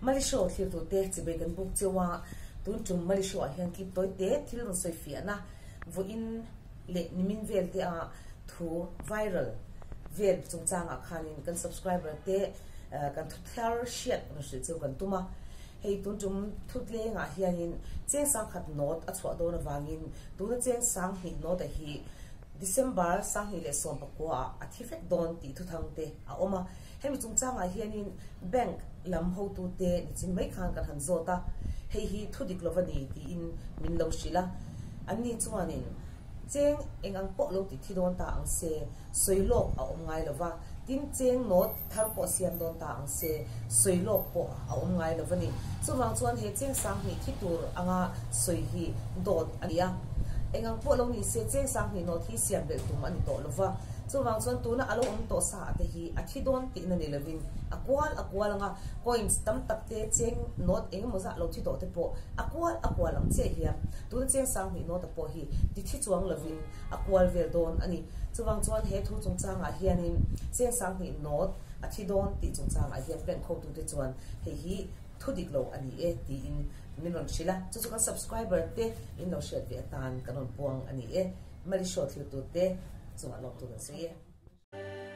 Malishaw thlirtute chibei kan buk cheu a, tun tum Malishaw ah hian clip tawi te thil rawn sawi fiahna vawiin leh nimin vel te a thu viral vel chungchangah khanin kan subscriber te kan thu thar hriat rawn hrilh cheu kan tum a. Hei tun tum thutlengah hianin cheng sangkhat note a chhuah dawn avangin tuna cheng sanghnih note hi December 2019 ah a thi vek dawn tih thuthang te a awm a. Hemi chungchangah hianin bank lam hotute nichin mai khan kan han zawt a, hei hi thu dik lo va ni tiin min lo hrilh a. Anni chuanin cheng eng ang pawh lo ti thi dawn ta ang se, sawi lawk a awm ngai lo va, tin cheng note thar pawh siam dawn ta ang se, sawi lawk pawh a awm ngai lo va ni. Chuvang chuan he cheng sanghnih thi tur anga sawi hi dawt a ni a. Eng ang pawh lo ni se, cheng sanghnih note hi siam belh tum a ni tawh lo va. Chuvang chuan tuna a lo awm tawh sa te hi a thi dawn tihna ni lovin a kual a kual anga coins tam tak te cheng note eng emaw zah lo thi tawh te pawh a kual a kual ang chiah hian tuna cheng sanghnih note pawh hi ti thi chuang lovin a kual vel dawn a ni. Chuvang chuan he thu chungchangah hianin cheng sanghnih note a thi dawn tih chungchangah hian bank hotute chuan hei hi thu dik lo a ni e tiin min rawn hrilh a, chu chu kan subscriber te in lo hriat ve atan kan rawn puang a ni e. Malishaw thiltute chungah lawmtu kan sawi e.